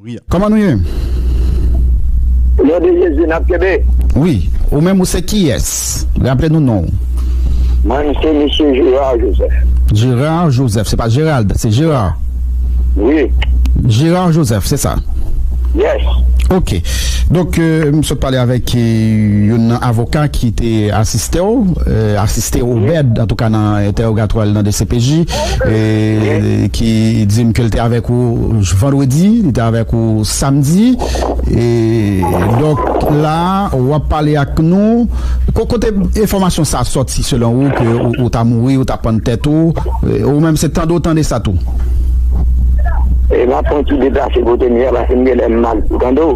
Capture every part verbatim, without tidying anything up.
Wi. Kòman nou ye? Non de Jezi, n ap kenbe. Wi. Ou menm, ou se kiyès? Raple nou non w. Mwen, se Mesye Gérard Joseph. Gérard Joseph, se pa Gérald, se Gérard. Wi. Gérard Joseph, se sa? Yes. Ok. Donk, euh, m sot pale avèk, euh, youn nan avoka ki te asiste w, euh, asiste Obed, antouka nan entèwogatwa l nan D C P J, euh, ki di m ke l te avèk ou vandredi, li te avèk ou samdi. E donk, la, w ap pale ak nou. Ko-, kote enfòmasyon sa sòti selon ou, ke ou, ou ta mouri, ou ta pann tèt ou? E ou menm, se tande w tande sa tou? E m ap pran ti deplase kote m ye a, paske m genlè m mal pou tande w.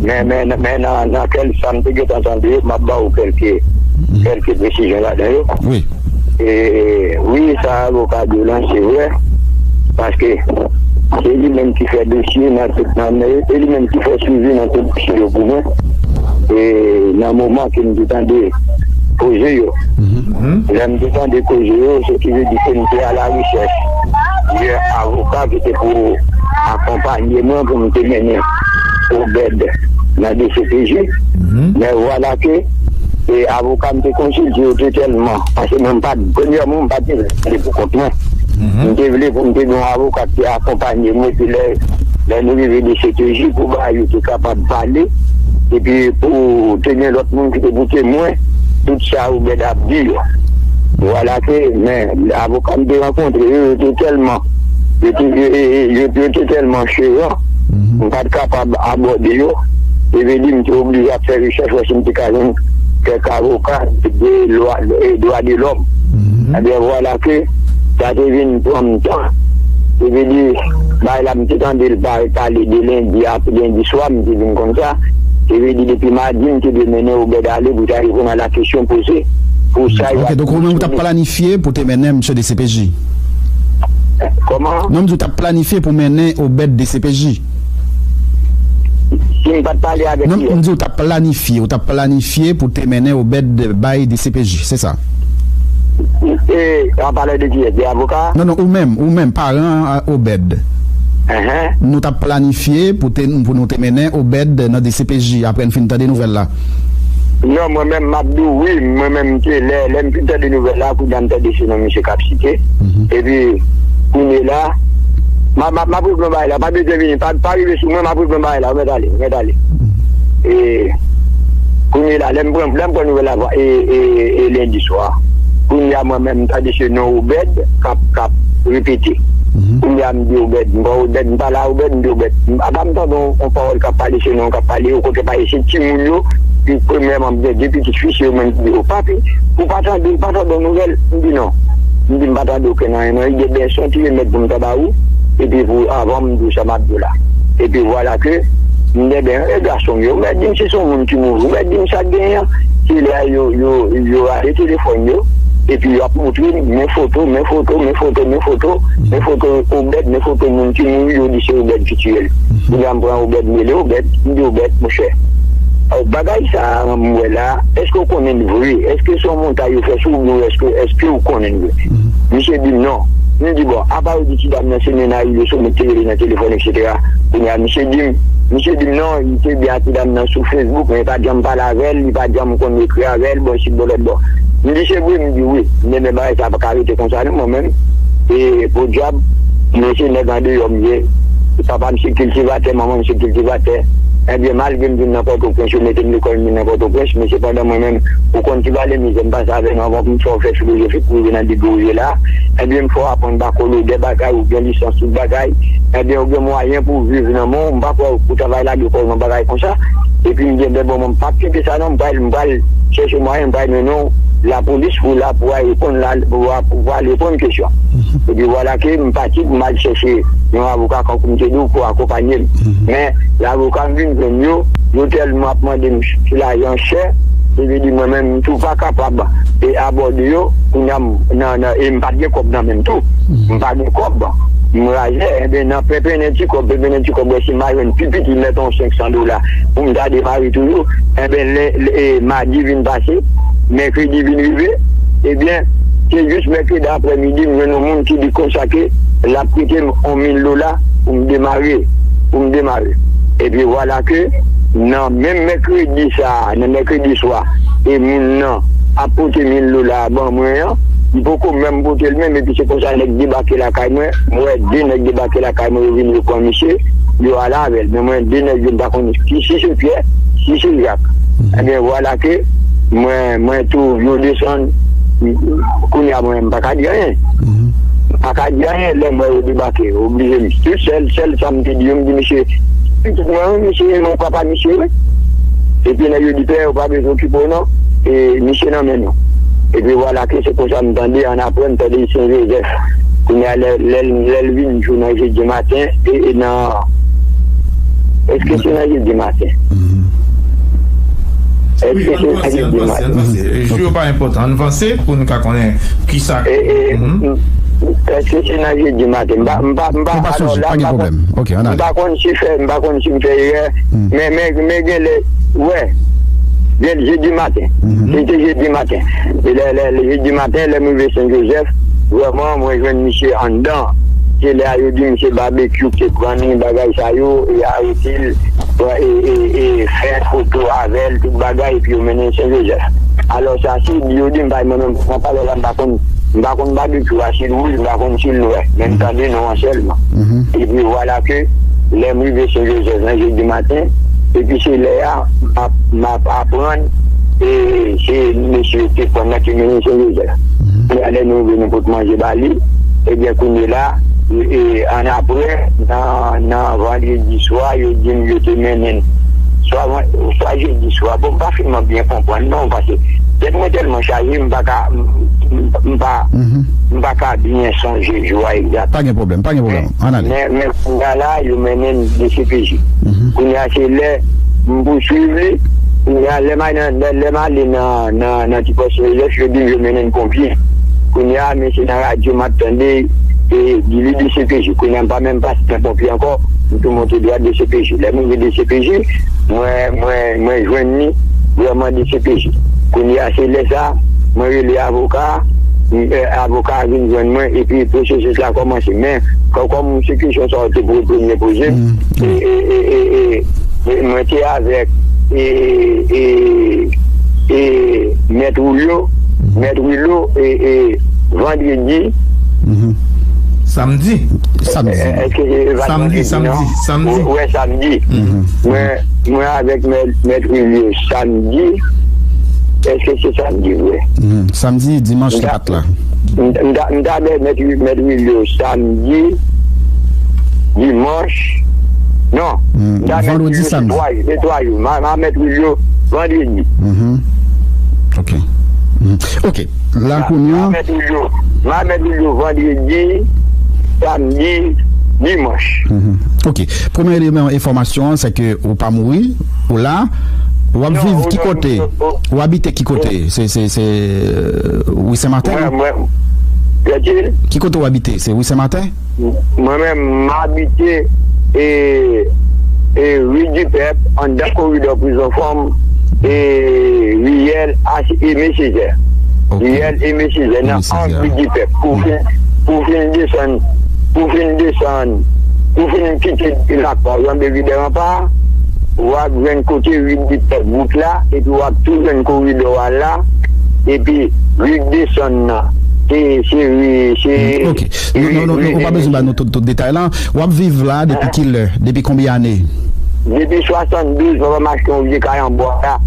Men, men, men nan, nan kèl sa m te gentan tande yo, m ap ba w kèlke, kèlke presizyon ladan yo. Wi. E, wi, sa avoka di w lan, se vre. Paske se li menm ki fè dosye nan tout, nan, e li menm ki fè swivi nan tout dosye yo pou mwen. E nan moman ke m te tande koze yo, lè m te tande koze yo, se ki vle di ke m te a la rechèch de avoka ki te pou akonpanye mwen pou m te mennen Obed nan D C P J. Men vwala ke, e avoka m te konsilte yo te tèlman, paske mwen m pa t, premyèman, m pa t vle pou kont mwen. M te vle pou m te gen yon avoka ki te akonpanye mwen, epi lè, lè nou rive D C P J, pou bagay yo te kapab pale, epi pou te gen lòt moun ki te pou temwen tout sa Obed ap di yo. Vwala ke, men, avoka m te rankontre yo, yo te tèlman, yo te, yo, yo, yo, yo te tèlman cheran, m pa t kapab abòde yo. E vle di, m te oblije ap fè rechèch, wè si m te ka jwenn kèk avoka de lwa, e dwa de lòm. Ebyen, vwala ke sa te vin pran m tan. E vle di, bagay la, m te tande l pa-, pale de lendi, ap-, lendi swa, m te vin konn sa. E vle di, depi madi, m te dwe mennen Obed ale pou ta reponn a la kesyon poze. Pou sa yo... Ok, donk ou menm, ou t ap planifye pou te mennen misye D C P J? Kòman? Non, m di w t ap planifye pou mennen Obed D C P J. Si m pa t pale avèk... Non, li, m di w t ap planifye, ou t ap planifye pou te mennen Obed bay D C P J, se sa? E, an pale de kiyès? De avoka? Non, non, ou menm, ou menm, paran, a, Obed. Enhen. Nou t ap planifye pou te, pou nou te mennen Obed nan D C P J, apre n fin tande nouvèl la. Non, mwen menm, m ap di w wi, mwen menm, m te, lè, lè m fin tande nouvèl la, kounye a m tande se non misye k ap site. Epi, kounye la, m a, m a, m ap regle yon bagay la, pa bezwen vini, pa, pa rive sou mwen, m ap regle yon bagay la, ou mèt ale, ou mèt ale. E, kounye la, lè m pran, lè m pran nouvèl la, e, e, e lendi swa. Kounye a, mwen menm, m tande se non Obed k ap, k ap repete. Kounye a, m di Obed, m pran Obed, m pale a Obed, m di Obed. Apa m tande yon, yon pawòl k ap pale, se non k ap pale, okontrè, pa e se timoun yo, ki premyèman, m gen de pitit fi, se yo menm ki di, o papi, ou pa tande, ou pa tande yon nouvèl? M di non. M di m pa tande okenn anyen, non. Li gen bèson ti remèd pou m ta ba ou, epi pou, avan m di w sa m ap di w la. Epi vwala ke, m gen ben, e gason m yo, ou mèt di m si se yon moun ki mouri, ou mèt di m sa k genyen an, se lè yo, yo, yo rale telefòn yo, epi y ap montre m, men foto, men foto, men foto, men foto, men foto Obed, men foto moun ki mouri, yo di se Obed ki tiye l. Kounye a m pran Obed, m rele Obed, m di Obed, monchè, bagay sa a m wè la, èske w konnen l vre? Èske se yon montay yo fè sou ou, oubyen èske, èske w konnen l vre? Misye di m non. M di bon, apa yo di ti dam nan se nèg nan rive sou mwen ki te rele nan telefòn, etsetera. Kounye a, misye di m, misye di m non, li te byen ak ti dam nan sou Facebook, men li pa t janm pale avè l, li pa t janm konn ekri avè l, bon, isit, bon, lòt bò. M di se vre, m di wi. M di men bagay sa pa ka rete konsa non, mwen menm. E podyab, men se nèg andeyò m ye. Papa m se kiltivatè, manman m se kiltivatè. Ebyen, malgre m vin nan Pòtoprens, yo mete m lekòl, m vin nan Pòtoprens, men sepandan mwen menm, ou konn ki vale mizè m pase avè nou anvan pou m fè w fè filozofi pou rive nan degre w ye la. Ebyen, m fè w aprann bakolodè bagay, ou gen lisans tout bagay. Ebyen, ou gen mwayen pou w viv nan men w, m pa kwè ou ta va lage kò w nan bagay konsa. Epi m gen de bon, m p ap kenbe sa non, m pral, m pral chèche mwayen, m pral mennen w lapolis pou la, pou al reponn la, pou, pou, pou al reponn kesyon. Epi vwala ke m pati pou m al chèche yon avoka, kankou m te di w, pou akonpanye m. Men, lavoka m vin jwenn yo, yo tèlman ap mande m ti lajan chè, se vle di mwen menm, m tou pa kapab e abòde yo, kounye a m, nan, nan, e m pa t gen kòb nan men m tou. M pa gen kòb. M razè, enben, nan penpennen ti kòb, penpennen ti kòb, wè si m pa jwenn pi piti, mèt yon senk san dola pou m ta demare toujou. Enben, lè, lè, e, madi vin pase, mèkredi vin rive, ebyen, se jis mèkredi aprèmidi, m jwenn yon moun ki di konsa ke l ap prete m yon mil dola pou m demare. pou m demare. Epi vwala ke nan menm mèkredi sa a, nan mèkredi swa, e moun nan ap pote mil dola a ban mwen an, li poko menm pote l menm, epi se konsa nèg debake lakay mwen, mwen wè de nèg debake lakay mwen, yo vin yo pran misye, yo ale avè l. Men mwen de nèg yo m pa konn si, si se Pyè, si se Jak. Ebyen vwala ke mwen, mwen tou, yo desann, kounye a mwen, m pa ka di anyen. M pa ka di anyen lè m wè yo debake, oblije m. Tout sèl, sèl sa m te di yo, m di misye, pitit mwen wi, misye, mwen papa misye wi. Epi nèg yo di, pè, ou pa bezwen okipe w non, e misye nan men nou. Epi vwala ke se konsa m tande, annapre m tande Sen Jozèf. Kounye a lè, lè, lè l vin jou nan jedi maten, e, e nan, èske se nan jedi maten? Èske se nan jedi maten? Jou yo pa enpòtan. Ann vanse pou nou ka konnen kisa. E, e, èske se nan jedi maten? M pa, m pa, m pa, alò la, m pa konn, m pa konn si fè, m pa konn si m fè erè, men, men, men gen lè, wè, gen jedi maten. Se te jedi maten. E lè, lè, lè jedi maten, lè m rive Sen Jozèf, vrèman, mwen jwenn misye anndan. Se lè a yo di misye Babekyou ki te pran li, bagay sa yo, e arete l, e, e, e fè foto avè l, tout bagay, epi yo mennen l Sen Jozèf. Alò sa, si yo di m, bay mwen menm, nan palè la, m pa konn, m pa konn Babekyou a, si l wouj, m pa konn si l nwè, men m tande non an sèlman. Epi vwala ke lè m rive Sen Jozèf nan jedi maten, epi se lè a, m ap, m ap aprann, e se mesye yo te pran nan ki mennen Sen Jozèf. Lè nou rive, nou pot manje ba li, ebyen kounye la, e, e, annapre, nan, nan vandredi swa, yo di m yo te mennen l. Swa, swa jedi swa, bon, m pa finman byen konprann, non, paske tèt mwen tèlman chaje, m pa ka, m, m, m pa, m pa ka byen sonje jou a egzat. Pa gen pwoblèm, pa gen pwoblèm. Ann ale. Men, men kounye a la, yo mennen m D C P J. Kounye a, se lè m pouswiv li, kounye a, lè m al nan, lè, lè m ale nan, nan, nan ti pòs Jozèf, yo di m yo mennen m Ponpye. Kounye a, mesye nan radyo, m ap tande, e, di li D C P J. Kounye a, m pa menm pase nan Ponpye ankò, m tou monte dwat D C P J. Lè m rive D C P J, mwen, mwen, mwen jwenn li vrèman D C P J. Kounye a, se lè sa, mwen rele avoka a, m, e, avoka a vin jwenn mwen, epi pwosesis la kòmanse. Men, kò, kòm se kesyon sa w te pre-, premye poze m, e, e, e, e, e, e, mwen te avèk, e, e, e, Mèt Wilio, Mèt Wilio, e, e, vandredi. Samdi. Samdi. E, èske se pa samdi, vandredi, samdi, non? Samdi. Wè, samdi. Mwen, mwen avèk Mèt, Mèt Wilio samdi. Èske se samdi vre? Samdi, dimanch, se pa t la. M ta, m ta, m ta avèk Mèt, Mèt Wilio samdi, dimanch. Non. M ta avèk Mèt Wilio se twa jou, se twa jou. M a, m a Mèt Wilio vandredi. Ok. Ok. La kounye a. M a Mèt Wilio, m a Mèt Wilio vandredi, samdi, dimanch. Ok. Premye eleman enfòmasyon an, se ke ou pa mouri, ou la, w ap viv ki kote? Ou abite ki kote? Se, se, se, euh, Wi Sen Maten? Mwen, mwen, ki kote w abite? Se Wi Sen Maten? Mwen menm, m abite, e, e, Ri Dipèp, anndan koridò Prizon Fanm, e, riyèl Aimé Césaire. Riyèl Aimé Césaire, nan ang Ri Dipèp. Pou fin, pou fin desann, pou fin desann, pou fin kite Lakwa, w antre ri dè Ranpa, w ap jwenn kote Ri Dipèp bout la, epi w ap tou jwenn koridò a la, epi ri k desann nan, se, se ri, se... Ok. Non, non, non, non, ou pa bezwen ba nou tout, tout detay la. W ap viv la depi ki lè? Depi konbyen ane? Depi swasanndouz, papa m achte yon vye kay an bwa la.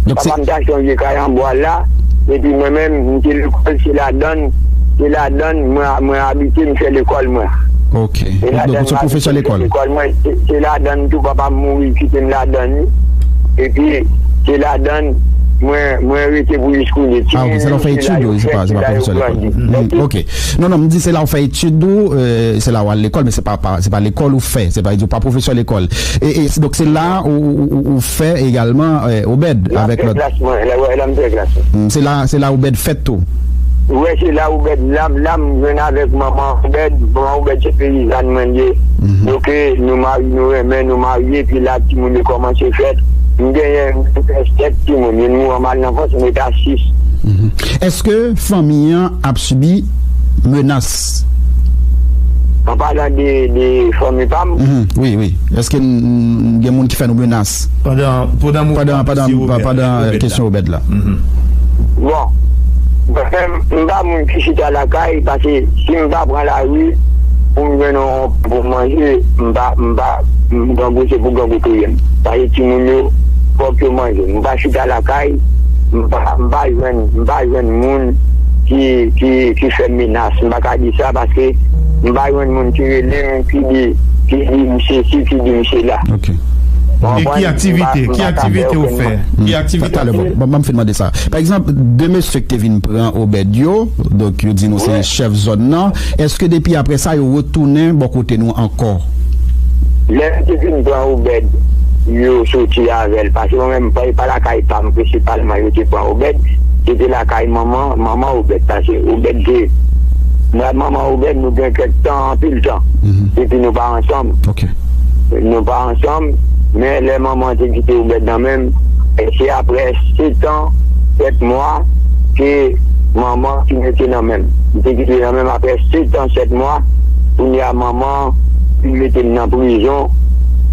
Donk se... Papa m te achte yon vye kay an bwa la. Epi mwen menm, m te lekòl, se ladann, se ladann mwen, mwen abite, m fè lekòl mwen. Ok. Donk, donk, ou se pwofesè lekòl? Lekòl mwen, se, se ladann tou, papa m mouri, kite m ladann li. Epi, se ladann mwen, mwen rete pou jis kounye. Ah, ok, se la w fè etid ou, se pa, se pa pwofesè lekòl. Ok. Non, non, m di se la w fè etid ou, euh, se la w al lekòl, men se pa, pa, se pa lekòl ou fè, se pa, ou pa pwofesè lekòl. E, e, donk, se la ou, ou, ou, ou fè egalman, euh, Obèd avèk lòt. La m fè klas mwen, la, wè, la m fè klas mwen. Se la, se la Obèd fèt tou. Wè, se la Obèd, la, la m jwenn avèk manman Obèd, manman Obèd se peyizàn mwen li ye. Donk, nou mari, nou renmen, nou marye, epi la, timoun yo kòmanse fèt. M genyen, m fè sèt timoun, youn mouri, m al nan fòs, m rete a sis. Èske fanmi an ap sibi menas? An palan de, de fanmi pa m. Mhm, wi, wi. Èske n, n gen moun ki fè nou menas? Pandan, pandan, pandan, pandan kesyon Obèd la. Bon, mwen menm, m pa moun ki chita lakay, paske si m pa pran lari pou m jwenn yon pou m manje, m pa, m pa, m grangou se pou grangou touye m. Paske timoun yo, fòk yo manje. M pa chita lakay, m pa, m pa jwenn, m pa jwenn moun ki, ki, ki fè m menas. M pa ka di sa paske m pa jwenn moun ki rele m, ki di, ki di m sesi, ki di m sela. Ok. E ki aktivite, ki aktivite ou fè? Ki aktivite? Talè, bon, ban m fin mande sa. Pa egzanp, de mesye ki te vin pran Obèd yo, donk yo di nou se chèf zòn nan, èske depi apre sa yo retounen bò kote nou ankò? Lè yo te vin pran Obèd, yo soti avè l, paske mwen menm, pa, pa lakay pa m prensipalman yo te pran Obèd, se te lakay manman, manman Obèd, paske Obèd te, mwen ak manman Obèd, nou gen kèk tan, anpil tan, depi nou pa ansanm. Ok. Nou pa ansanm, men lè manman te kite Obèd nan men m, e se apre sèt an, sèt mwa, ke manman ki mete nan men m. Li te kite nan men m apre sèt an, sèt mwa, kounye a manman ki mete m nan prizon,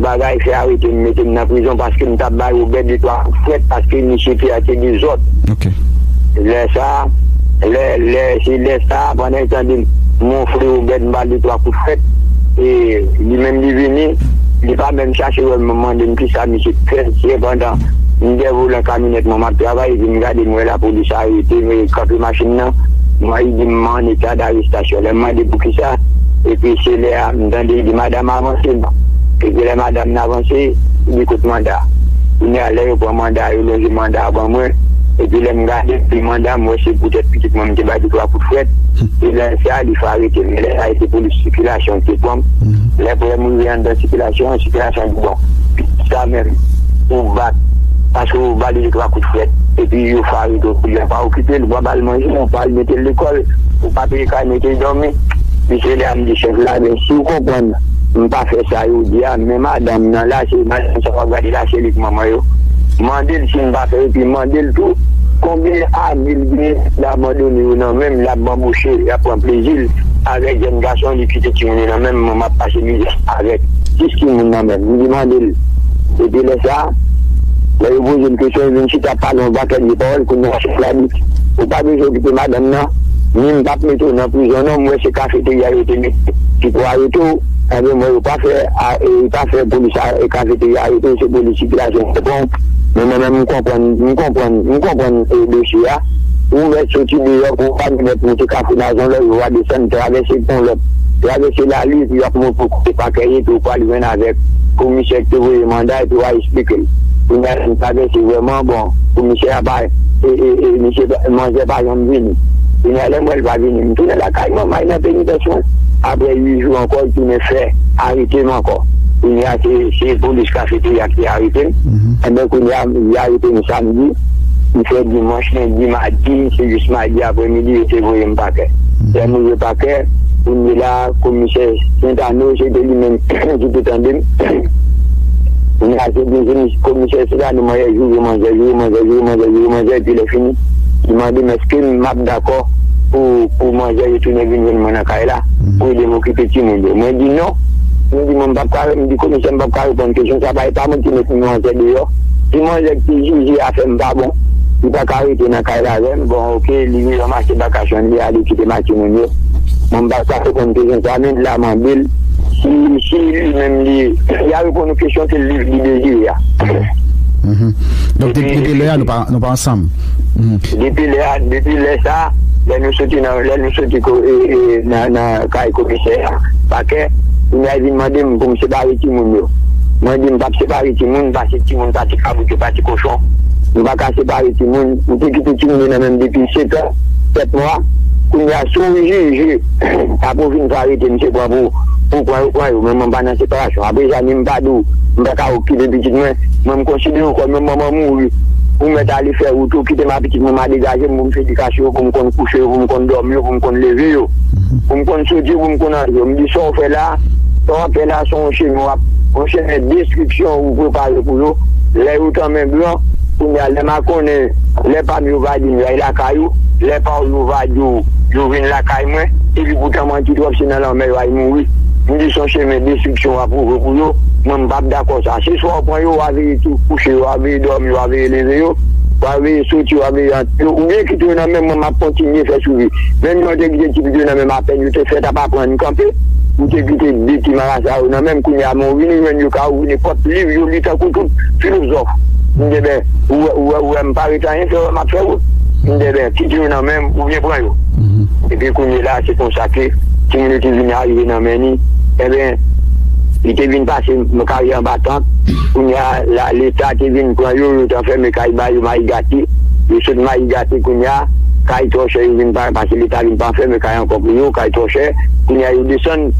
bagay fè arete m, mete m nan prizon paske m t ap bay Obèd de twa kout frèt paske misye te ate dezòd. Ok. Lè sa, lè, lè, se lè sa, pandan l tande m wonfle Obèd, m ba l de twa kout frèt, e li menm li vini, li pa menm chache wè m, mande m kisa misye t fè, se pandan m dèvolan kamyonèt mwen m ap travay, epi m gade m wè lapolis arete m, e kanpe machin nan, m wè li di m an eta darestasyon. Lè m mande poukisa, epi se lè a m tande li di madanm avanse non. Epi lè madanm nan avanse, li di kot manda. Kounye a lè yo pran manda, yo lonje manda a ban mwen. Epi lè m gade epi manda, m wè se poutèt pitit mwen m te bay de twa kout frèt. E lè sa, li fè arete m. Men lè sa, se polis sikilasyon ki te pran m. Lè premye m rive anndan sikilasyon an, sikilasyon an di bon, pitit sa menm, ou bat, paske ou ba li de twa kout frèt. Epi yo fè arete w, kounye a pa okipe l, ou pa ba l manje, ou pa al mete l lekòl, ou pa peye kay mete l dòmi. Epi se lè a m di chèf la, men si w konprann, m pa fè sa yo di a, men madanm nan la, se madanm sa w ap gade la, se li k manman yo. Mande l si m pa fè, epi mande l tou, konbyen ane l gen l abandone yo nan men m, l ap banboche, l ap pran plezi l avèk jèn gason, li kite timoun yo nan men m, mwen m ap pase mizè avèk sis timoun nan men m. M demande l. Epi lè sa, lè yo poze m kesyon, yo vin chita pale yon pakèt vye pawòl, kounye a chèf la di, ou pa bezwen okipe madanm nan, ni m p ap mete w nan prizon non, m wè se kafeterya yo te mete ki pou arete w, enben m wè yo pa fè, a, e, pa fè polis a, e, kafeterya arete w, se polis sikilasyon k te pran w. Men mwen menm, m konprann, m konprann, m konprann, e, dosye a. Ou mèt soti deyò pou w pa mèt monte Kafou Nazon lè yo a desann, travèse pon lòt, travèse lari, epi y ap montre w kote pakè ye, epi w pral jwenn avèk komisè ki te voye manda, epi w a eksplike l. Kounye a, lè m travèse vrèman, bon, komisè a pa, e, e, e, misye pa, manzè pa janm vini. Kounye a, lè m wè l pa vini, m tounen lakay manman nan penitansye. Apre uit jou ankò, l tounen fè arete m ankò. Kounye a, se, se polis kafeterya ki arete m. Enben, kounye a, y arete m samdi. M fè dimanch, lendi, madi, se jis madi aprèmidi, yo te voye m pakè. Lè m rive pakè, kounye la, komisè Sentano, se te li menm ki te tande m. Kounye a, se te komisè Sentano, manzè joure manzè, joure manzè, joure manzè, joure manzè, epi lè fini, li mande m èske m ap dakò pou, pou manzè yo tounen vin jwenn mwen nan kay la, pou ede m okipe timoun yo. Mwen di non. Mwen di, mwen, m p ap ka, m di komisè, m p ap ka reponn kesyon sa, pa, e pa mwen ki met manzè deyò. Si manzè ki te jije afè m pa bon, li pa ka rete nan kay la avè m. Bon, oke, li ranmase bagaj li, li ale kite m ak timoun yo. Mwen, m p ap ka reponn kesyon sa, men la mande l si, si li menm li, li a reponn yon kesyon ke li, li dezire a. Mhm. Donk, depi, depi lè a, nou pa, nou pa ansanm. Mhm. Depi lè a, depi lè sa, lè nou soti nan, lè nou soti ko-, e, e, nan, nan kay komisè a, pakè, kounye a, li vin mande m pou m separe timoun yo. Mwen di m p ap separe timoun, paske timoun pa ti kabrit, yo pa ti kochon. M pa ka separe timoun. M te kite timoun yo nan men m depi sèt an, sèt mwa. Kounye a, si w jije, apre w fin fè arete m, se pran pou, pou pran yo, pran yo. Men mwen pa nan separasyon. Apre sa, ni m pa di w, m pa ka okipe pitit mwen. Mwen, m konsidere w kòm yon manman mouri. Ou mèt ale fè wout ou, kite m a pitit mwen, m a degaje m pou m fè edikasyon yo, pou m konn kouche yo, pou m konn dòmi yo, pou m konn leve yo, pou m konn soti yo, pou m konn antre yo. M di sa w fè la, sa w ap fè la, se yon chemen w ap, yon chemen destriksyon ou prepare pou yo. Lè yo tanmen gran, kounye a, lè m a konnen, lè pa m yo va di m yo al lakay ou, lè pa w yo va di w yo vin lakay mwen, epi poutan manti twòp, se nan lanmè yo al mouri. M di se yon chemen destriksyon w ap ouvri pou yo. Mwen, m p ap dakò sa. Se swa w pran yo, w a veye tou kouche yo, w a veye dòmi, w a veye leve yo, w a veye soti, w a veye antre yo, oubyen kite yo nan men m, mwen, m ap kontinye fè swivi. Menm jan w te kite ti pitit yo nan men m, apèn yo te fèt ap aprann kanpe, ou te kite de ti marasa yo nan men m, kounye a, men w vini jwenn yo ka ouvri nenpòt liv yo li tankou tout filozòf. M di, ben, ou wè, ou wè, ou wè m pa ret anyen, fè wè m ap fè wout. M di, ben, kite yo nan men m, oubyen pran yo. Epi kounye la, se konsa ke timoun yo te vin arive nan men ni. Enben, li te vin pase m karyè anba tant. Kounye a, la, Leta te vin pran yo, yo te anfèmen kay ba yo Mayi Gate. Yo sot Mayi Gate kounye a, kay twò chè, yo vin pa, paske Leta vin pa anfèmen kay ankò pou yo, kay twò chè. Kounye a, yo desann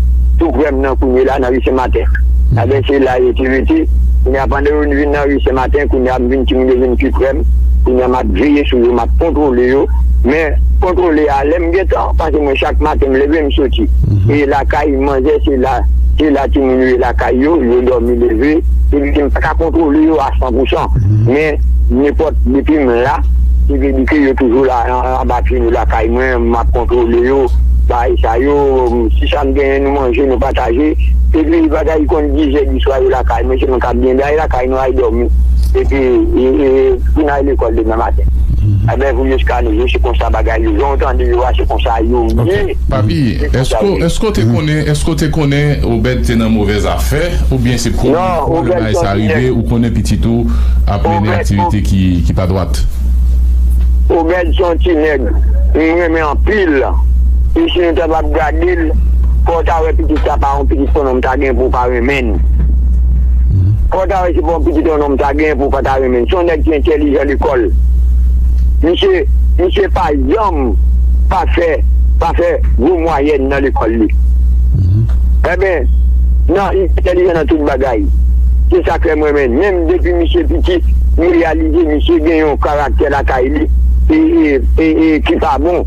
tou prè m nan kounye la, nan ri Sen Maten. Enben, se la yo te rete. Kounye a, pandan yo vin nan ri Sen Maten, kounye a, m vin timoun yo vin pi prè m. Kounye a, m ap veye sou yo, m ap kontwole yo. Men, kontwole a, lè m gentan, paske mwen, chak maten, m leve, m soti. E lakay manzè, se la, se la timoun yo ye lakay yo, yo dòmi leve. Se di ke m pa ka kontwole yo a san pou san. Men, nenpòt, depi m la, se vle di ke yo toujou la, an, anba pye nou lakay mwen, m ap kontwole yo, bagay sa yo, si sa m genyen, nou manje, nou pataje. Epi, bagay konn diz è di swa yo lakay mwen, se mwen k ap byen bay lakay nou al dòmi. Epi, e, e, pou n al lekòl demen maten. Enben, pou jiska nou jou, se konsa bagay yo. Jan w tande yo a, se konsa yo ye. Papi, èske, èske w te konnen, èske w te konnen Obed te nan movèz afè, oubyen se premye fwa bagay sa rive, ou konnen pitit ou ap mennen aktivite ki, ki pa dwat? Obed se yon ti nèg, m renmen anpil. E si nou ta p ap gade l, fò w ta wè pitit sa pa yon pitit yon nonm ta gen pou w pa renmen l. Fò w ta wè se pa yon pitit yon nonm ta gen pou w pa ta renmen l. Se yon nèg ki entèlijan lekòl. Misye, misye pa janm pa fè, pa fè gwo mwayèn nan lekòl li. Enben, nan, li entèlijan nan tout bagay. Se sa k fè mwen menm, menm depi misye piti, m reyalize misye gen yon karaktè lakay li, e, e, e, e ki pa bon,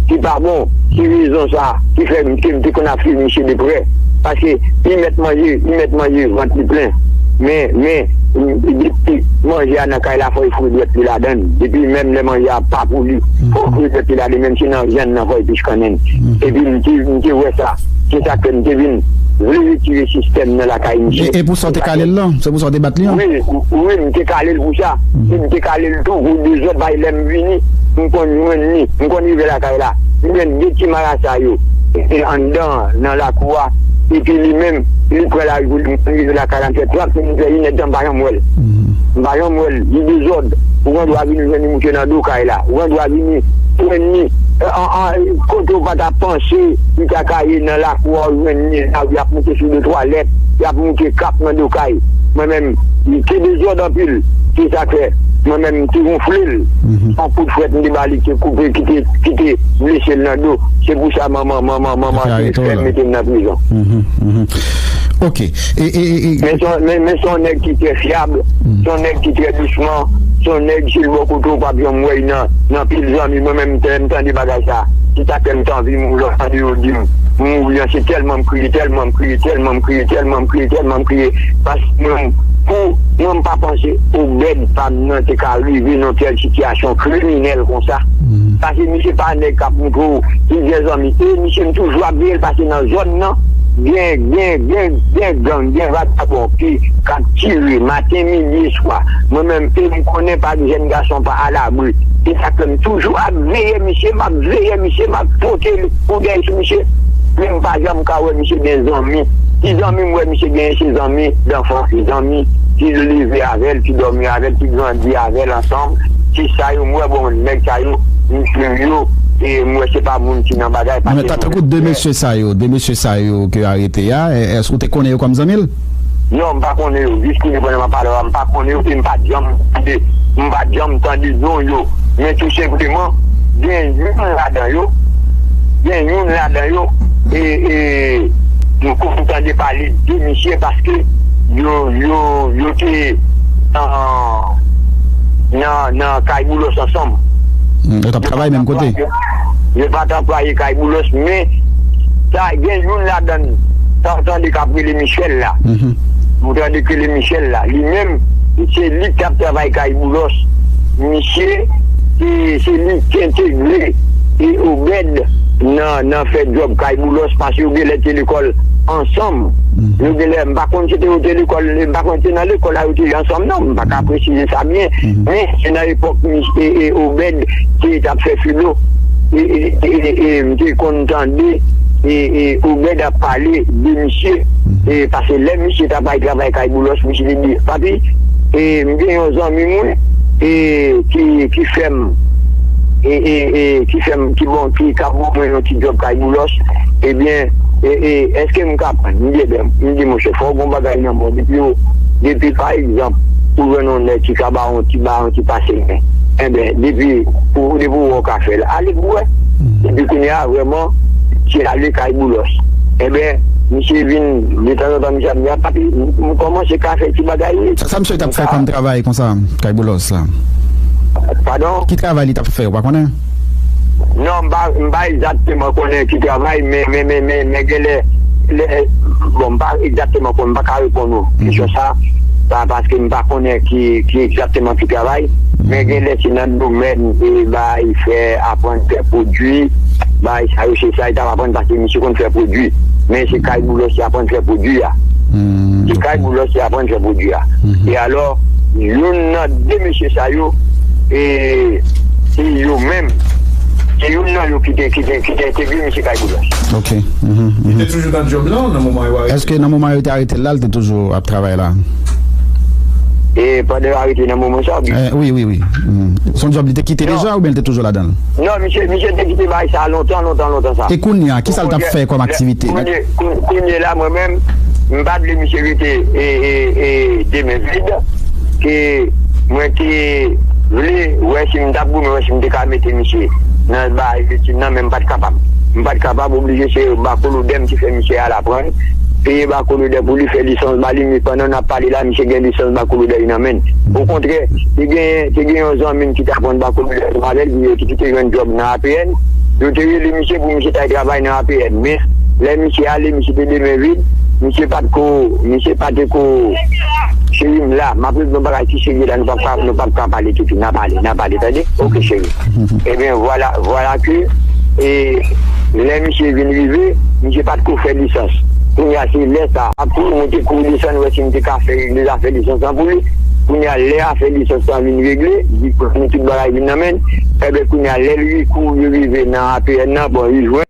ki pa bon. Se rezon sa ki fè m, ke m te konn ap swiv misye de prè. Paske li mèt manje, li mèt manje vant li plen. Men, men, depi manje a nan kay la, fò l foure dwèt li ladan l. Depi menm lè manje a pa pou li, fò l foure dwèt li ladan l, menm si nan vyann nan, fò l pich kannen l. Epi m te, m te wè sa. Se sa k fè m te vin vle retire sistèm nan lakay misye. E, e pou sa w te kale l lan? Se pou sa w te bat li an? Wi, wi, m te kale l pou sa. E m te kale l tou pou dezòd, bay lè m vini, m konn jwenn li, m konn rive lakay la. M jwenn de ti marasa yo, e anndan, nan lakou a. Epi li menm, li pran lari pou li, m konn rive lakay la, m fè trant minit, fè inèdtan, m pa janm wè l. M pa janm wè l. Li dezòd. Ou gen dwa vin jwenn li mouche nan do kay la. Ou gen dwa vini jwenn li, e, an, an, kote w pa ta panse li ta ka ye nan lakou a, ou jwenn li nan lari, y ap moute sou de twalèt, y ap moute kap nan do kay. Mwen menm, li te dezòd anpil. Se sa k fè, mwen menm, m te wonfle l. Yon kout fwèt, m te ba li, te koupe, ki te, ki te blese l nan do. Se pou sa, manman, manman, manman te fè mete m nan prizon. Ok. E, e, e, e, men se yon, men, men se yon nèg ki trè fyab, se yon nèg ki trè dousman, se yon nèg, si l bò kote w, w p ap janm wè l nan, nan pil zanmi. Mwen menm, m te, m tande bagay sa, se sa k fè m t anvi mouri, lè w tande yo di m mouri an, se tèlman m kriye, tèlman m kriye, tèlman m kriye, tèlman m kriye, tèlman m kriye. Paske mwen, pou mwen, m pa panse Obed pa m nan te ka rive nan tèl sitiyasyon kriminèl konsa. Paske misye pa nèg k ap montre w plizyè zanmi. E misye, m toujou ap veye l, paske nan zòn nan, gen, gen, gen, gen gang, gen vagabon ki, k ap tire maten, midi e swa. Mwen menm, e m konnen pa jèn gason pa alabri. Se sa k fè m toujou ap veye misye, m ap veye misye, m ap pote koudèy sou misye. Men m pa janm ka wè misye gen zanmi. Ti zanmi m wè misye genyen, se zanmi danfans, se zanmi ki leve avè l, ki dòmi avè l, ki grandi avè l ansanm. Se sa yo m wè, bon, nèg sa yo, m swiv yo, e m wè se pa moun ki nan bagay, paske tankou de mesye sa yo, de mesye sa yo ke arete a, e, èske w te konnen yo kòm zanmi l? Non, m pa konnen yo. Jis kounye a, pandan m ap pale w la, m pa konnen yo, e m pa t janm tande, m pa t janm tande non yo. Men tou senpleman, gen youn ladan yo, gen youn ladan yo, e, e, m konn tande pale de misye paske yo, yo, yo te, an, nan, nan kay Boulos ansanm. Hmm, yo t ap travay menm kote? Yo pa t anplwaye kay Boulos, men sa, gen youn ladan, sa w tande k ap rele Michel la. Ou tande k rele Michel la. Li menm, se li k t ap travay kay Boulos. Misye, se, se li ki entegre, e, Obed nan, nan fè djòb kay Boulos, paske yo genlè te lekòl ansanm. Nou genlè, m pa konn si te yo te lekòl, m pa konn si se nan lekòl la yo te ye ansanm non, m pa ka presize sa byen. Men se nan epòk misye e Obed ki t ap fè filo. E, e, e, e, e, m te konn tande e, e, Obed ap pale de misye. E, paske lè misye t ap al travay kay Boulos, misye te di, Papi, e, m gen yon zanmi mwen e, ki, ki fè m e, e, e, ki fè m, ki bon, ki ka ban mwen yon ti djòb kay Boulos, ebyen, e, e, èske m ka pran? M di, ebyen, m di, monchè, fò w gen yon bagay nan men w. Depi w, depi, pa egzanp, ou jwenn yon nèg ki ka ba w yon ti, ba w yon ti pase men. Enben, depi, ou, depi w wè w ka fè l, ale pou w wè. Epi kounye a, vrèman, misye ale kay Boulos. Enben, misye vin, detanzantan, misye ap di, "A, papi, m, m kòmanse ka fè ti bagay, wi." Sa, sa misye t ap fè kòm travay konsa, kay Boulos la? Padon? Ki travay li t ap fè, ou pa konnen? Non, m pa, m pa egzakteman konnen ki travay, men, men, men, men, men genlè, lè, bon, m pa egzakteman konnen, m pa ka reponn ou kesyon sa, pa, paske m pa konnen ki, ki egzakteman ki travay, men genlè se nan domèn, e, bay, fè, aprann fè pwodui, bay, sa yo, se sa li t ap aprann, paske misye konn fè pwodui. Men se kay Boulos li aprann fè pwodui a. Se kay Boulos li aprann fè pwodui a. E alò, youn nan de mesye sa yo, e, se yo menm, se youn nan yo ki te, ki te, ki te entegre misye kay Boulos. Ok. Li te toujou nan djòb la, nan moman yo arete? Èske nan moman yo te arete l la, li te toujou ap travay la? E pandan yo arete nan moman sa, wi. Eh, wi, wi, wi. Se yon djòb li te kite deja oubyen li te toujou ladan l? Non, misye, misye te kite bagay sa lontan, lontan, lontan sa. E kounye a, kisa l t ap fè kòm aktivite? Kounye, kou-, kounye la, mwen menm, m pa t vle misye rete e, e, e, de men vid, ke mwen te vle wè si m t ap goumen, wè si m te ka mete misye nan bagay etid nan, men m pa t kapab. M pa t kapab, oblije se Bakolodè m ki fè misye al aprann, peye Bakolodè pou li fè lisans ba li, men pandan n ap pale la, misye gen lisans Bakolodè li nan men l. Okontrè, te gen, te gen yon zanmi m ki t aprann Bakolodè ansanm avè l, ki, ki te jwenn djòb nan A P N. Yo te rele misye pou misye t al travay nan A P N. Men, lè misye ale, misye te de men vid, misye pa t ko, misye pa te ko, cheri m la, m ap regle yon bagay ki serye la, nou p ap ka, nou p ap ka pale tousuit, n a pale, n a pale, tande? Ok, cheri. Ebyen, vwala, vwala ke, e, lè misye vin rive, misye pa t ko fè lisans. Kounye a, se lè sa a, pou mwen te kouri desann, wè si m te ka fè regle zafè lisans lan pou li. Kounye a, lè afè lisans lan vin regle, diplòm li, tout bagay vin nan men l. Ebyen, kounye a, lè li kouri rive nan A P N nan, bon, li jwenn,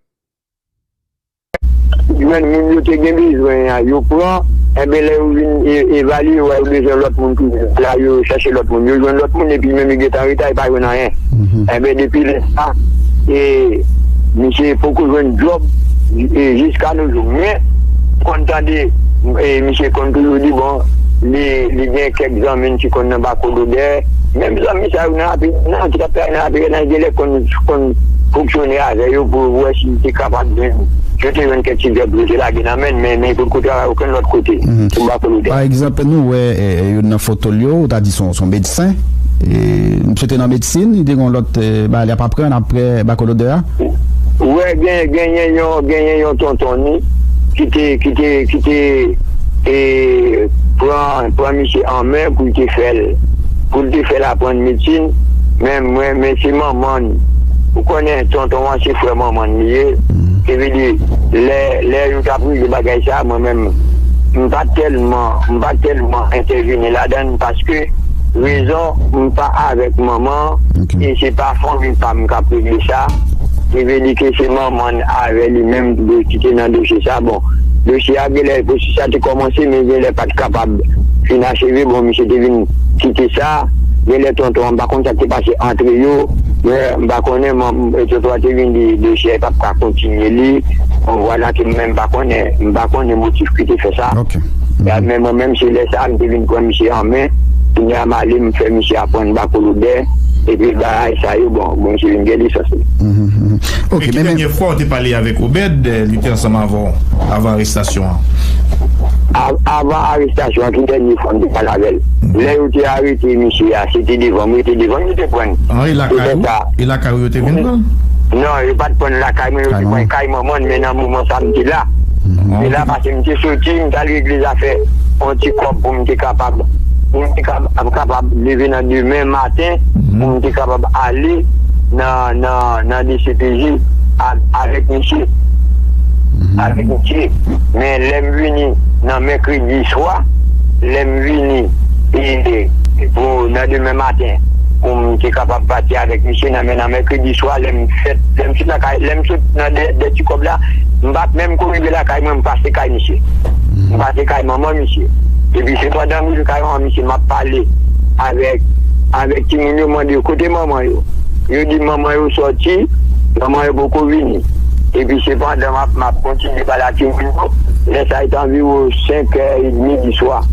jwenn moun yo te gen bezwen an, yo pran, enben, lè yo vin e-, evalye, yo wè yo bezwen lòt moun toujou. La, yo chèche lòt moun. Yo jwenn lòt moun, epi menm li gentan reta, li pa jwenn anyen. Enben, depi lè sa, e, misye poko jwenn djòb, e, jiska no jou. Men, konn tande, e, misye konn toujou di, bon, li, li gen kèk zanmi l ki konn nan Bakolodè. Menm zanmi sa yo nan A P N nan, ki t ap travay nan A P N nan, genlè konn, konn fonksyone avè yo pou wè si li te kapab jwenn, yo te jwenn kèk ti djòb yo te lage nan men l, men, men potko travay okenn lòt kote pou Bakolodè. Pa egzanp, nou wè, e, e, youn nan foto l yo, ou ta di se yon, se yon medsen. E, misye te nan medsin, li te gen yon lòt, e, bagay li ap aprann apre Bakolodè a. Ou wè, gen, genyen yon, genyen yon tonton ni ki te, ki te, ki te, e, pran, pran misye an men pou l te fè l, pou l te fè l aprann medsin. Men mwen, men se manman l. Ou konnen, tonton an se frè manman l li ye. Se vle di, lè, lè yo t ap regle bagay sa, mwen menm, m pa tèlman, m pa tèlman entèvini ladan l paske rezon, m pa avèk manman an, e se pa fanmi pa m k ap regle sa. Se vle di ke se manman l avè li menm ki te nan dosye sa. Bon, dosye a genlè, pwosesis la te kòmanse, men genlè pa t kapab fin acheve. Bon, misye te vin kite sa. Genlè tonton an, m pa konn sa k te pase antre yo. Men, m pa konnen, man, tonton an te vin di dosye a, li p ap ka kontinye li. Bon, vwala ke mwen menm, m pa konnen, m pa konnen motif ki te fè sa. Ok. Ya, men mwen menm, se lè sa a, m te vin pran misye an men. Kounye a, m ale, m fè misye aprann Bakolodè. Epi bagay sa yo, bon, bon, misye vin gen lisans li. Mhm, mhm. Ok, men, men ki dènye fwa w te pale avèk Obed, eh, li te ansanm avè w, avan arestasyon an? Av-, avan arestasyon an, ki dènye fwa m te pale avè l? Lè yo te arete misye a, se te devan mwen, yo te devan, yo te pran l. Ah, e lakay ou? E lakay ou yo te vin pran l? Non, yo pa t pran l lakay mwen, yo te pran l kay manman l, men nan moman sa a, m te la. M te la paske m te soti, m t al regle zafè yon ti kòb pou m te kapab, pou m te kab-, kapab leve nan demen maten, pou m te kapab ale nan, nan, nan D C P J a-, avèk misye. avèk misye. Men lè m vini nan mèkredi swa, lè m vini e, e, pou nan demen maten, pou m te kapab pati avèk misye, nan, men nan mèkredi swa, lè m fèt, lè m sot lakay, lè m sot nan dè, dè ti kòb la, m pa t menm ko rive lakay mwen, m pase kay misye. M pase kay manman misye. Epi se pandan m rive kay manman misye, m ap pale avèk, avèk timoun yo, mande yo kote manman yo. Yo di manman yo sòti, manman yo poko vini. Epi se pandan m ap, m ap kontinye pale ak timoun yo, lè sa a te anviwon senk è edmi di swa.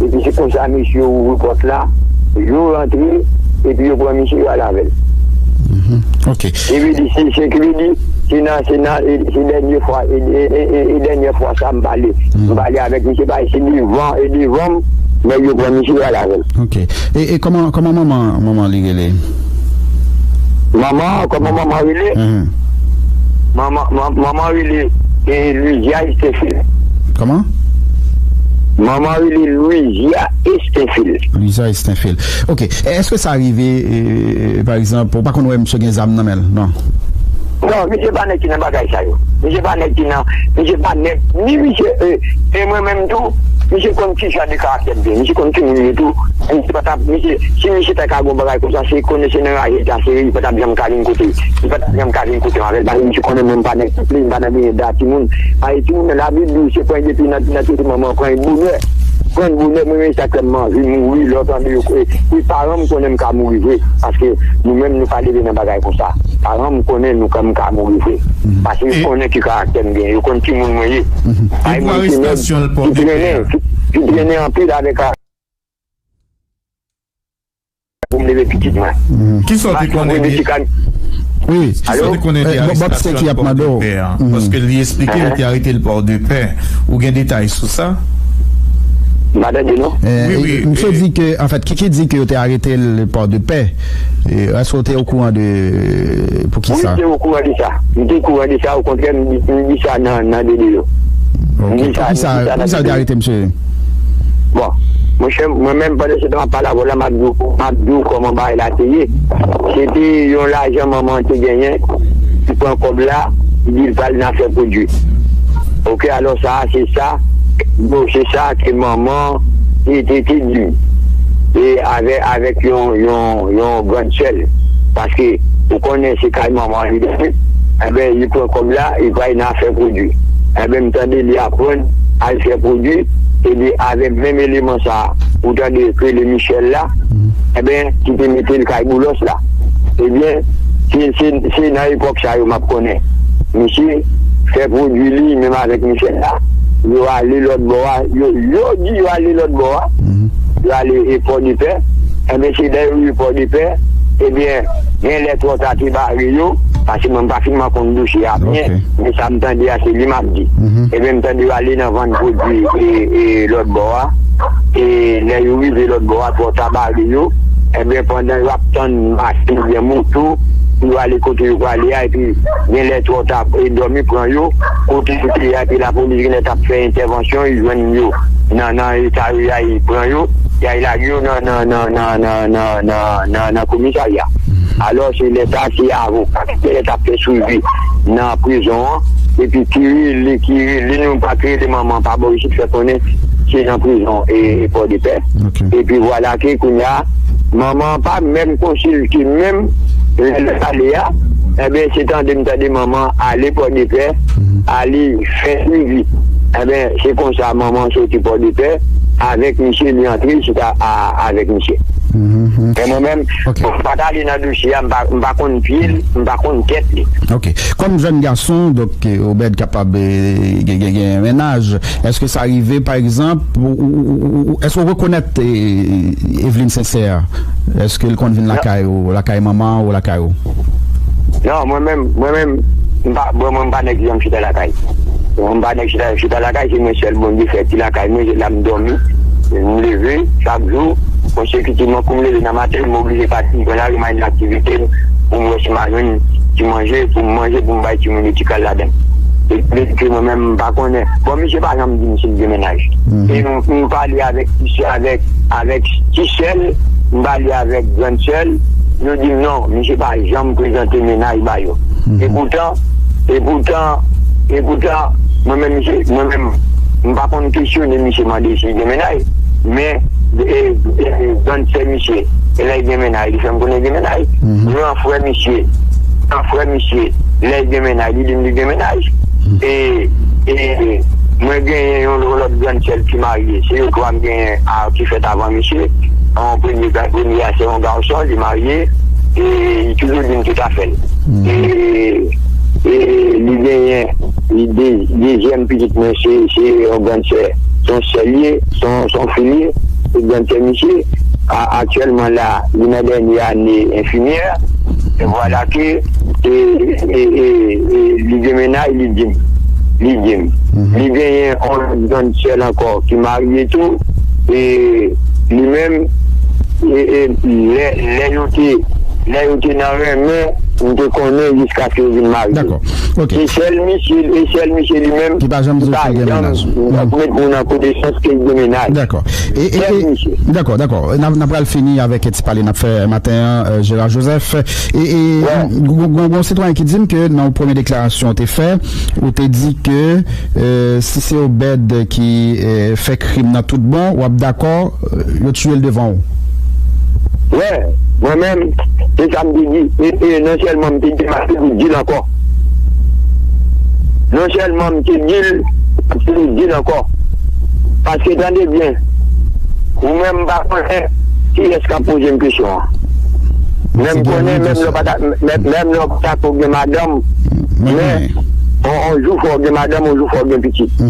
Epi se konsa mesye yo ouvri pòt la, yo rantre, epi yo pran misye yo al avè l. Mhm. Ok. Se vle di, se, se ki vle di, se nan, se nan, e, se dènye fwa, e, e, e, e, e dènye fwa sa m pale. M pale avèk misye, paske se devan, e devan m, nèg yo pran misye yo al avè l. Ok. E, e kòman, kòman manman, manman li rele? Manman, kòman manman rele? Mhm. Manman, man- manman rele e, Louisia Estenfil. Kòman? Manman rele Louisia Estenfil. Louisia Estenfil. Ok. E, èske sa rive, e, pa egzanp, ou pa konn wè misye gen zam nan men l? Non. Non, misye pa nèg ki nan bagay sa yo. Misye pa nèg ki nan, misye pa nèg, ni misye, e, e mwen menm tou, misye konn ki jan de karaktè m gen. Misye konn ki moun m ye tou. Misye pa t ap, misye, si misye ta ka gen yon bagay konsa, se konnen se nan raje l ta sere, li pa t ap janm ka vin kote, li pa t ap janm ka vin kote m avè l, paske misye konnen mwen m pa nèg pèp li, m pa nan benyen da timoun. Paske timoun nan Labib di w, se pran depi nan, nan tete manman, pran bonè. Pran bonè, mwen menm sa k fè m anvi mouri, lè w tande yo, e, e paran m konnen m ka mouri vre, paske nou menm nou pa leve nan bagay konsa. Paran m konnen nou ka, m ka mouri vre. Paske yo konnen ki karaktè m gen, yo konn ki moun mwen ye. Ay moun ki nèg, ki trennen, ki, ki trennen anpil avèk a pou m leve pitit mwen. Kisa w te konnen li? Wi. Kisa w te konnen li arestasyon l pòdepè a? Paske li eksplike yo te arete l pòdepè. Ou gen detay sou sa? M pa tande non. Wi, wi. Misye di ke, anfèt, Kiki di ke yo te arete l pòdepè. Èske w te okouran de poukisa? Wi, m te okouran de sa. M te okouran de sa, okontrè, m di, m di sa nan, nan de de yo. Ok. Poukisa, poukisa yo te arete misye? Bon, monchè, mwen menm, pandan se tan m ap pale avè w la, m ap di w, m ap di w kòman bagay la te ye. Se te yon lajan manman an te genyen, li pran kòb la, li di l pral nan afè pwodui. Ok, alò sa a, se sa, bon, se sa ke manman te, te, te di m. E avè, avèk yon, yon, yon grann sè l. Paske, ou konnen se kay manman li dòmi. Enben, li pran kòb la, li pral nan afè pwodui. Enben, m tande li aprann al fè pwodui, epi avèk menm eleman sa a, ou tande yo k rele Michel la, enben, ki te mete l kay Boulos la. Ebyen, se, se, se nan epòk sa yo m ap konnen. Misye fè pwodui li, menm avèk Michel la, yo ale lòt bò a, yo, yo di yo ale lòt bò a, yo ale e Pòdepè, enben, se lè yo rive Pòdepè, ebyen, gen lè twò ta te bare yo, paske mwen m pa finman konn dosye a byen, men sa m tande a, se li m ap di. Ebyen, m tande yo ale nan vann pwodui e, e lòt bò a, e lè yo rive lòt bò a, twò ta bare yo, enben, pandan yo ap tann machin oubyen moto pou yo ale kote yo prale a, epi gen lè twò ta, e dòmi pran yo, kote yo te ye a, epi lapolis gen lè t ap fè entèvansyon, yo jwenn yo nan, nan eta yo ye a, yo pran yo, y al lage yo nan, nan, nan komisarya. Alò, se lè sa, se avoka ki te t ap fè swivi nan prizon an, epi ki rele, ki rele nou, pa ki rele manman an pa bò isit, fè konnen se nan prizon e, e Pòdepè. Epi vwala ke kounye a, manman an pa menm konsilte menm lè l ale a, enben, se tande m tande manman an ale Pòdepè, ale fè swivi. Enben, se konsa manman an soti Pòdepè avèk misye, li antre isit a, a, avèk misye. Men mwen menm, bon, m pa t ale nan dosye a, m pa, m pa konn pye l, m pa konn tèt li. Ok. Kòm jèn gason, donk, eh, Obed kapab, eh, gen, gen, gen mennaj, èske sa rive, pa egzanp, ou, ou, ou, ou, èske w rekonèt, eh, Eveline Sincère? Èske l konn vin lakay ou, lakay manman ou lakay ou? Non, mwen menm, mwen menm, m pa, bon, mwen m pa nèg ki janm chita lakay. Bon, m pa nèg chita, chita lakay, se mwen sèl Bondye fè ti lakay mwen, se la m dòmi, m leve, chak jou, konsekitivman, kou m leve nan maten, m oblije pati, m pran lari, m al nan aktivite m, pou m wè si m a jwenn ti manje, pou m manje, pou m bay timoun yo ti kal ladan. E vle di ke mwen menm, m pa konnen. Bon, misye pa janm di m si l gen mennaj. E m, m pale avèk, avèk, avèk ti sè l, m pale avèk grann sè l, yo di m non, misye pa janm prezante mennaj ba yo. E poutan, e poutan, e poutan, Mwen menm, misye, mwen menm, m pa konn kesyone misye, mande si l gen mennaj. Men, e, e, grann sè misye, e lè l gen mennaj, li fè m konnen l gen mennaj. Gran frè misye, gran frè misye, lè l gen mennaj, li di m li gen mennaj. E, e, e, mwen genyen yon lòt grann sè l ki marye. Se yo twa m genyen a, ki fèt avan misye. Yon premye, premye a se yon gason, li marye. E li toujou di m tout afè l. E, e li genyen, li de, dezyèm pitit mwen, se, se yon grann sè. Se yon sè l ye, se yon, se yon fi l ye, se grann sè misye. A, aktyèlman la, li nan dènye ane enfimyè. E vwala ke, e, e, e, e, li gen mennaj, li di m. Li di m. Li genyen yon lòt grann sè l ankò ki marye tou. E li menm, e, e, lè, lè yo te, lè yo te nan renmen, m te konnen jiskaske yo vin marye. Dakò. Ok. E sèl misye, e sèl misye li menm ki pa janm di l gen mennaj. Ki pa janm met moun an konesans ke l gen mennaj. Dakò. E, e, sèl e, misye. Dakò, dakò. N a, n a pral fini avèk ti pale n ap fè maten an, euh, Gérard Joseph. E, e, gon, gon, gon sitwayen ki di m ke nan yon premye deklarasyon w te fè, ou te di ke, euh, si se Obed ki, euh, fè krim nan tout bon, w ap dakò, euh, yo tiye l devan w. Wè, mwen menm, se sa m te di. E, e non sèlman m te di, m ap toujou di l ankò. Non sèlman m te di l, m ap toujou di l ankò. Paske tande byen, ou menm m pa konnen kiyès k ap poze m kesyon an. Men m konnen, menm lè w pa ta, menm, menm lè w pa ta ko gen madanm, men on, on jou fò w gen madanm, on jou fò w gen pitit.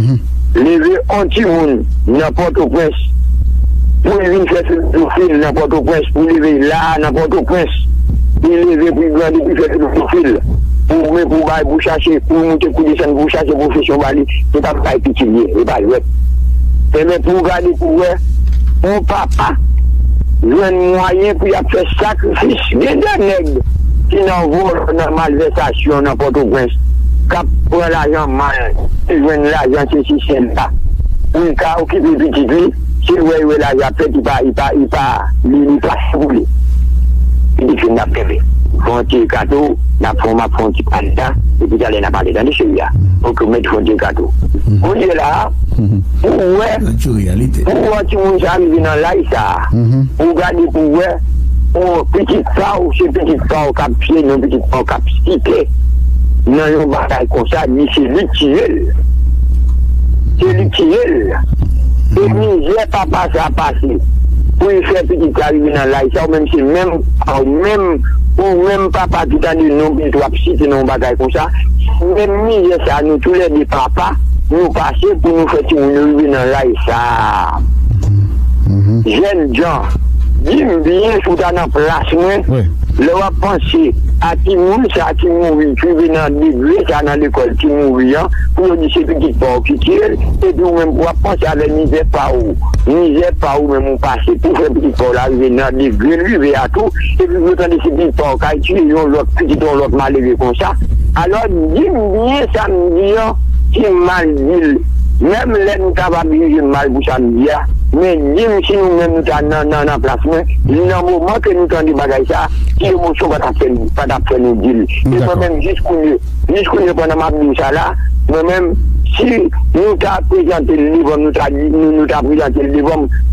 Leve on timoun nan Pòtoprens pou l vin fè filozofil nan Pòtoprens, pou l leve la a nan Pòtoprens, pou l leve, pou l grandi, pou l fè filozofil, pou, men pou bay, pou chache, pou moute, pou desann, pou chache pwofesyon ba li, se pa bay pitit li ye, se pa jwèt. Enben, pou w gade pou w wè, on papa jwenn mwayen pou y ap fè sakrifis. Gen de nèg ki nan vòlò, nan malvèsasyon nan Pòtoprens, k ap pran lajan mal, ki jwenn lajan sesi sela, pou l ka okipe pitit li, se wè, wè lajan ap fèt, li pa, li pa, li, li pa sou li. Pitit fi m n ap kenbe. Fè yon ti kato, n ap fè, m ap fè yon ti pale la, epi talè n a pale. Tande cheri a. Ok, mèt fè yon ti kato. Kounye la, pou wè, pou wè timoun sa rive nan laj sa, pou gade pou wè, pou pitit pa w, se pitit pa w k ap piye, non pitit pa w k ap site nan yon bagay konsa, di se li k tiye l. Se li k tiye l. E mizè papa sa pase pou l fè pitit la rive nan laj sa, ou menm se menm, ou menm, ou menm papa ki tande non pitit w ap site nan yon bagay konsa, se menm mizè sa nou toulède papa nou pase pou nou fè timoun yo rive nan laj sa. Jèn jan, di m byen si w ta nan plas mwen, lè w ap panse a timoun sa ki mouri, ki rive nan degre sa nan lekòl, ki mouri an, pou yo di se pitit pa w ki tiye l, epi ou menm w ap panse avèk mizè pa w, mizè pa w menm ou pase pou fè pitit pa w la rive nan degre l rive a tou, epi pou yo tande se pitit pa w k al tiye yon lòt pitit yon lòt malere konsa. Alò, di m byen sa m di an, si m mal di l, menm lè nou ta va jije m mal pou sa m di a, men di m si nou menm nou ta nan, nan, nan plas mwen, nan moman ke nou tande bagay sa, ki emosyon pa t ap fè, pa t ap fè nou di l. E mwen menm, jis kounye, jis kounye, pandan m ap di w sa la, mwen menm, si nou ta prezante l devan m, nou ta di, nou, nou ta prezante l devan m,